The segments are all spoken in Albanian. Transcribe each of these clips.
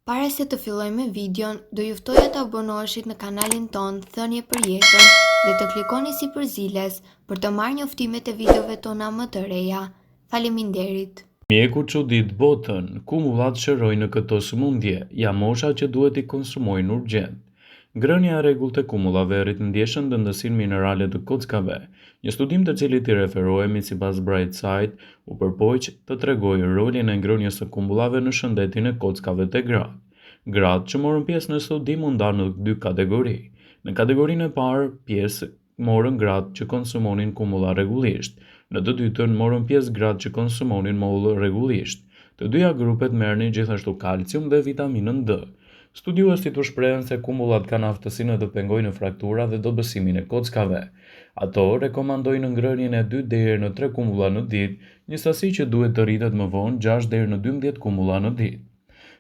Para se të fillojmë me videon, do ju ftoja të abonoheshit në kanalin tonë Thënie për Jetën dhe të klikoni sipër ziles për të marrë njoftimet e videove tona më të reja. Faleminderit! Mjeku çudit botën, Kumullat shërojnë këto sëmundje, ja mosha që duhet t'i konsumojnë urgjent. Ngrënia e rregullt e kumbullave rrit ndjeshëm dendësinë minerale të kockave. Një studim të cilit i referohemi sipas Bright Side u përpoq të tregojë rolin e ngrënies së kumbullave në shëndetin e kockave te gratë. Gratë që morën pjesë në studim u ndanë në dy kategori. Në kategorinë e parë, pjesë morën gratë që konsumonin kumbulla rregullisht. Në të dytën, morën pjesë gratë që konsumonin mollë rregullisht. Të dyja grupet merrnin gjithashtu kalcium dhe vitaminën D. Studiuesit u shprehën se kumbullat kanë aftësinë të pengojnë fraktura dhe dobësimin e kockave. Ato rekomandojnë ngrënien e dy deri në tre kumbulla në ditë, një sasi që duhet të rritet më vonë 6 deri në 12 kumbulla në ditë.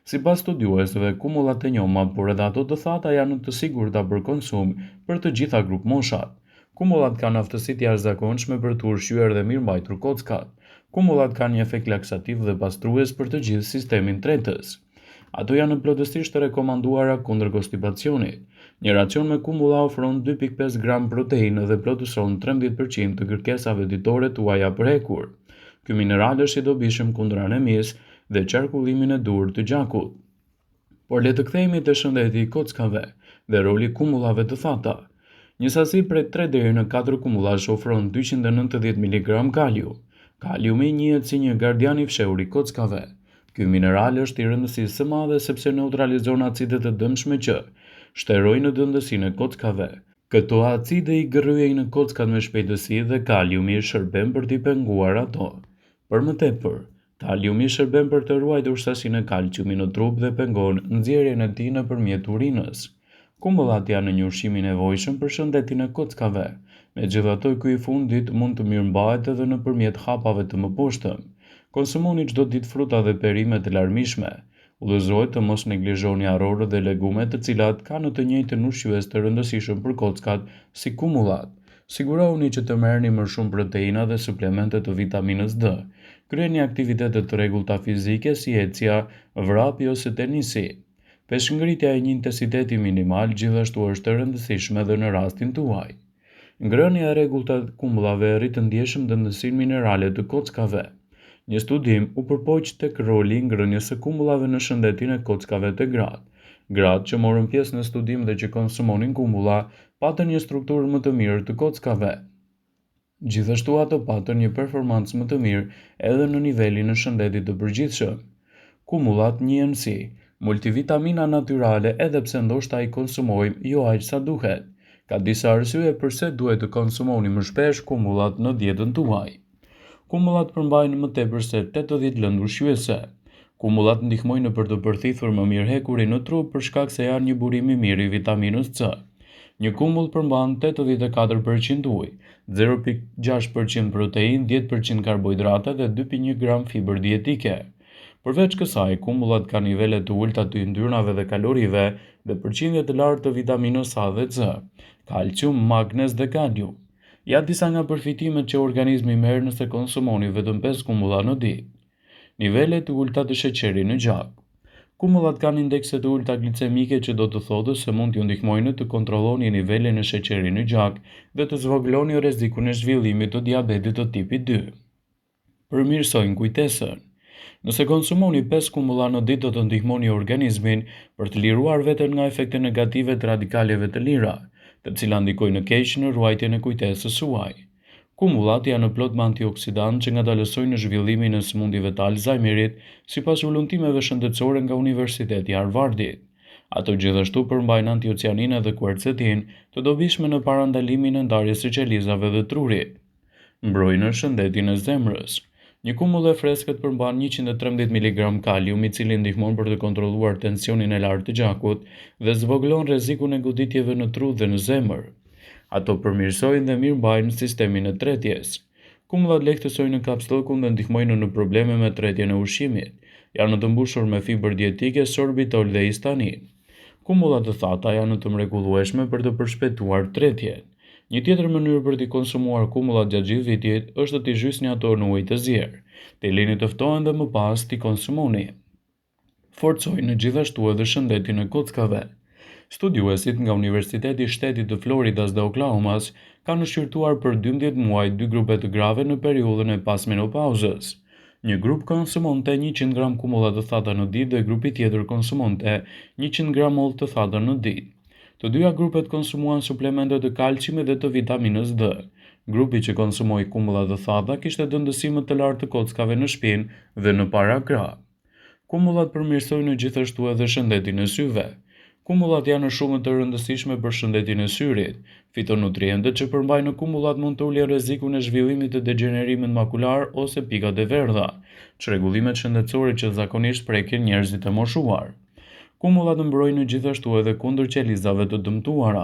Sipas studiuesve, kumbullat e njoma, por edhe ato të thata janë të sigurta për konsum për të gjitha grupmoshat. Kumbullat kanë aftësi të jashtëzakonshme për të ushqyer dhe mirëmbajtur kockat. Kumbullat kanë një efekt laksativ dhe pastrues për të gjithë sistemin tretës. Ato janë plotësisht të rekomanduara kundër konstipacionit. Një racion me kumbulla ofron 2.5 gram proteinë dhe plotëson 13% të kërkesave ditore tuaja për hekur. Ky mineral është i dobishëm kundër anemisë dhe qarkullimin e duhur të gjakut. Por le të kthehemi te shëndeti i kockave dhe roli i kumbullave të thata. Një sasi prej 3 deri në 4 kumbullash ofron 290 mg kalium. Kaliumi njihet si një gardian i fshehur i kockave. Ky mineral është i rëndësisë së madhe sepse neutralizon acidet e dëmshme që shterojnë dendësinë e kockave. Këto acide i gërryejnë kockat me shpejtësi dhe kaliumi shërben për t'i penguar ato. Për më tepër, Kaliumi shërben për të ruajtur sasinë e kalciumit në trup dhe pengon nxjerrjen e tij nëpërmjet urinës. Kumbullat janë një ushqim i nevojshëm për shëndetin e kockave. Megjithatë, ky i fundit mund të mirëmbahet edhe nëpërmjet hapave të mëposhtëm. Konsumoni çdo ditë fruta dhe perime të larmishme. Udhëzohet të mos neglizhoni arrorët dhe legumet të cilat kanë të njëjtën ushqyes të rëndësishëm për kockat si kumbullat. Sigurohuni që të merrni më shumë proteina dhe suplemente të vitaminës D. Kryeni aktivitete të rregullta fizike si ecja, vrapi ose tenisi. Peshëngritja e një intensiteti minimal gjithashtu është e rëndësishme edhe në rastin tuaj. Ngrënia e rregullt e kumbullave rrit ndjeshëm dendësinë minerale të kockave. Një studim u përpoq tek roli i ngrënies së kumbullave në shëndetin e kockave te gratë. Gratë që morën pjesë në studim dhe që konsumonin kumbulla patën një strukturë më të mirë të kockave. Gjithashtu ato patën një performancë më të mirë edhe në nivelin e shëndetit të përgjithshëm. Kumbullat njihen si multivitamina natyrale edhe pse ndoshta i konsumojmë jo aq sa duhet. Ka disa arsye përse duhet të konsumoni më shpesh kumbullat në dietën tuaj. Kumbullat përmbajnë më tepër se 80 lëndë ushqyese. Kumbullat ndihmojnë për të përthithur më mirë hekurin në trup për shkak se janë një burim i mirë i vitaminës C. Një kumbull përmban 84% ujë, 0.6% proteinë, 10% karbohidrate dhe 2.1 gram fibër dietike. Përveç kësaj, kumbullat kanë nivele të ulëta të yndyrnave dhe kalorive dhe përqindje të lartë të vitaminës A dhe C, kalcium, magnez dhe kalium. Ja disa nga përfitimet që organizmi merr nëse konsumoni vetëm 5 kumbulla në ditë. Nivele të ulëta të sheqerit në gjak. Kumbullat kanë indekse të ulëta glicemike që do të thotë se mund t'ju ndihmojnë të kontrolloni nivelin e sheqerit në gjak dhe të zvogëloni rrezikun e zhvillimit të diabetit të tipit 2. Përmirësojnë kujtesën. Nëse konsumoni 5 kumbulla në ditë do të ndihmoni organizmin për të liruar veten nga efekte negative të radikaleve të lira, të cilat ndikojnë keq në ruajtjen e kujtesës suaj. Kumbullat janë plot me antioksidantë që ngadalësojnë zhvillimin e sëmundjeve të Alzheimerit, sipas hulumtimeve shëndetësore nga Universiteti i Harvardit. Ato gjithashtu përmbajnë antiocianine dhe kuercetin, të dobishme në parandalimin e ndarjes së qelizave dhe trurit. Mbrojnë shëndetin e zemrës. Një kumbull e freskët përmban 113 mg kalium, i cili ndihmon për të kontrolluar tensionin e lartë të gjakut dhe zvogëlon rrezikun e goditjeve në tru dhe në zemër. Ato përmirësojnë dhe mirëmbajnë sistemin e tretjes. Kumbullat lehtësojnë kapsllëkun dhe ndihmojnë në probleme me tretjen e ushqimit. Janë të mbushur me fibër dietike, sorbitol dhe histamin. Kumbullat të thata janë të mrekullueshme për të përshpejtuar tretjen. Një tjetër mënyrë për t'i konsumuar kumbullat gjatë gjithë vitit është t'i zhysni ato në ujë të zier, t'i lini të ftohen dhe më pas t'i konsumoni. Forcojnë gjithashtu edhe shëndetin e kockave. Studiuesit nga Universiteti i Shtetit të Floridas dhe Oklahomas kanë shqyrtuar për 12 muaj dy grupe të grave në periudhën e pasmenopauzës. Një grup konsumonte 100 gram kumbulla të thata në ditë dhe grupi tjetër konsumonte 100 gram mollë të thata në ditë. Të dyja grupet konsumuan suplemente të kalciumit dhe të vitaminës D. Grupi që konsumoi kumbulla të thata kishte dendësi më të lartë të kockave në shpinë dhe në parakrah. Kumbullat përmirësojnë gjithashtu edhe shëndetin e syve. Kumbullat janë shumë të rëndësishme për shëndetin e syrit. Fitonutrientët që përmbajnë kumbullat mund të ulin rrezikun e zhvillimit të degjenerimit makular ose pikat e verdha, çrregullimet shëndetësore që zakonisht prekin njerëzit e moshuar. Kumbullat mbrojnë gjithashtu edhe kundër qelizave të dëmtuara.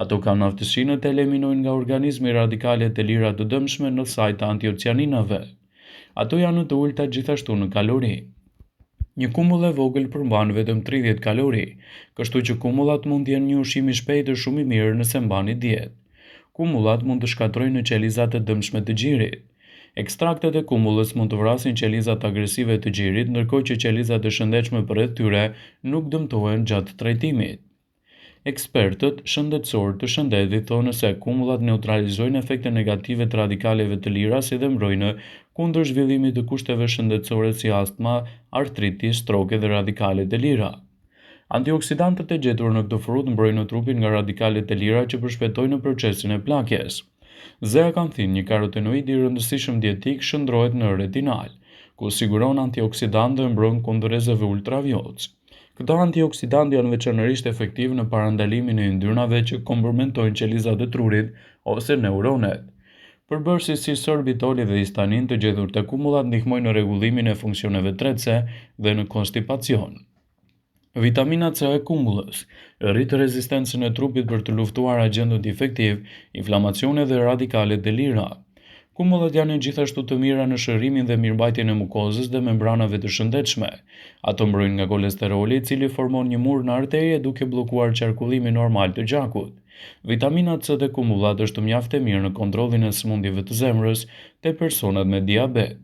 Ato kanë aftësinë të eliminojnë nga organizmi radikalet e lira të dëmshme në sajë të antiocianinave. Ato janë të ulëta gjithashtu në kalori. Një kumbull e vogël përmban vetëm 30 kalori, kështu që kumbullat mund të jenë një ushqim i shpejtë e shumë i mirë nëse mbani dietë. Kumbullat mund të shkatërrojnë qelizat e dëmshme të gjirit. Ekstraktet e kumbullës mund të vrasin qelizat agresive të gjirit, ndërkohë që qelizat e shëndetshme përreth tyre nuk dëmtohen gjatë trajtimit. Ekspertët shëndetësorë të shëndetit thonë se kumbullat neutralizojnë efekte negative të radikaleve të lira si dhe mbrojnë kundër zhvillimit të kushteve shëndetësore si astma, artriti, stroke dhe radikalet e lira. Antioksidantët e gjetur në këtë frut mbrojnë trupin nga radikalet e lira që përshpejtojnë procesin e plakjes. Zeaksantin, një karotenoid i rëndësishëm dietik, shndërrohet në retinal, ku siguron antioksidantë dhe mbron kundër rrezeve ultravjollcë. Këta antioksidantë janë veçanërisht efektivë në parandalimin e yndyrnave që komprometojnë qelizat e trurit ose neuronet. Përbërësit si sorbitoli dhe histanin të gjetur te kumbullat ndihmojnë në rregullimin e funksioneve tretëse dhe në konstipacion. Vitamina C e kumbullës rrit rezistencën e trupit për të luftuar agjentët infektivë, inflamacione dhe radikalet e lira. Kumbullat janë gjithashtu të mira në shërimin dhe mirëmbajtjen e mukozës dhe membranave të shëndetshme. Ato mbrojnë nga kolesteroli, i cili formon një mur në arterie duke bllokuar qarkullimin normal të gjakut. Vitamina C te kumbullat është mjaft e mirë në kontrollin e sëmundjeve të zemrës te personat me diabet.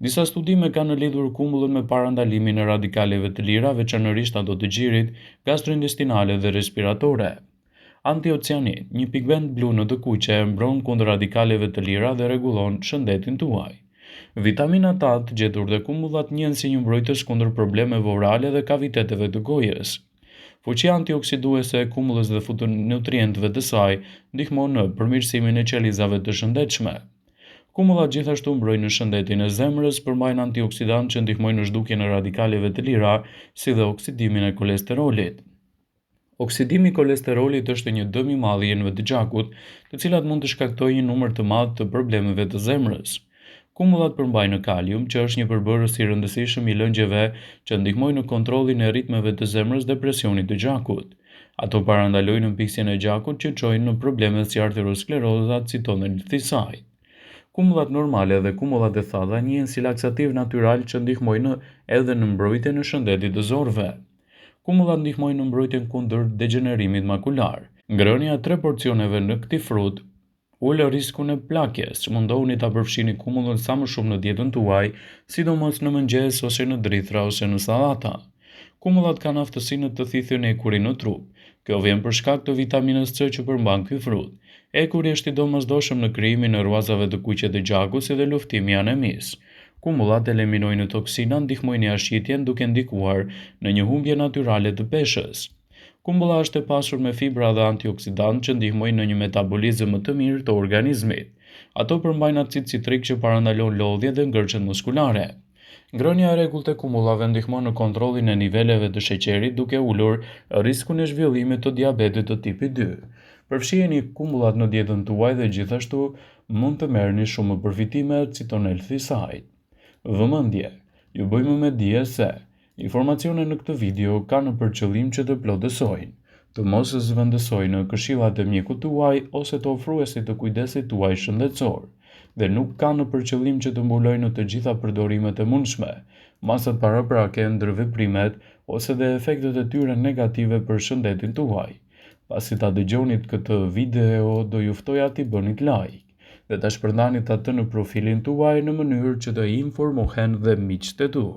Disa studime kanë lidhur kumbullën me parandalimin e radikaleve të lira, veçanërisht ato të gjirit, gastrointestinale dhe respiratore. Antiocianin, një pigment blu në të kuqe, mbron kundër radikaleve të lira dhe rregullon shëndetin tuaj. Vitaminat A të gjetur te kumbullat njihen si një mbrojtës kundër problemeve orale dhe kaviteteve të gojës. Fuqia antioksiduese e kumbullës dhe fitonutrientëve të saj ndihmon në përmirësimin e qelizave të shëndetshme. Kumbullat gjithashtu mbrojnë shëndetin e zemrës, përmbajnë antioksidantë që ndihmojnë në zhdukjen e radikaleve të lira, si dhe oksidimin e kolesterolit. Oksidimi i kolesterolit është një dëm i madh i enëve të gjakut, të cilat mund të shkaktojë një numër të madh të problemeve të zemrës. Kumbullat përmbajnë kalium, që është një përbërës i rëndësishëm i lëngjeve që ndihmojnë në kontrollin e ritmeve të zemrës dhe presionit të gjakut. Ato parandalojnë mpiksjen e gjakut që çojnë në probleme si arterioskleroza, citon Healthysite. Kumbullat normale dhe kumbullat e thata njihen si laksativ natyral që ndihmojnë edhe në mbrojtjen e shëndetit të zorrëve. Kumbullat ndihmojnë në mbrojtjen kundër degjenerimit makular. Ngrënia e tre porcioneve në këtij frut ul riskun e plakjes. Mundohuni ta përfshini kumbullën sa më shumë në dietën tuaj, sidomos në mëngjes ose në drithëra ose në sallata. Kumbullat kanë aftësinë të thithin hekurin në trup. Kjo vjen për shkak të vitaminës C që përmban ky frut. Hekuri është i domosdoshëm në krijimin e rruazave të kuqe të gjakut si dhe luftimi i anemisë. Kumbullat eliminojnë toksina, ndihmojnë jashtëqitjen duke ndikuar në një humbje natyrale të peshës. Kumbulla është e pasur me fibra dhe antioksidantë që ndihmojnë në një metabolizëm më të mirë të organizmit. Ato përmbajnë acid citrik që parandalon lodhjen dhe ngërçet muskulare. Ngrënia e rregullt e kumbullave ndihmon në kontrollin e niveleve të sheqerit duke ulur riskun e zhvillimit të diabetit të tipit 2. Përfshijeni kumbullat në dietën tuaj dhe gjithashtu mund të merrni shumë përfitime, citon Healthysite. Vëmendje! Ju bëjmë me dije se, informacionet në këtë video kanë për qëllim që të plotësojnë, të mos zëvendësojnë këshillat e mjekut tuaj ose të ofruesit të kujdesit tuaj shëndetësor, dhe nuk kanë për qëllim që të mbulojnë të gjitha përdorimet e mundshme, masat paraprake, ndërveprimet ose dhe efektet e tyre negative për shëndetin tuaj. Pasi ta dëgjonit këtë video, do ju ftoja t'i bënit like dhe ta shpërndanit atë në profilin tuaj në mënyrë që të informohen dhe miqtë e tu.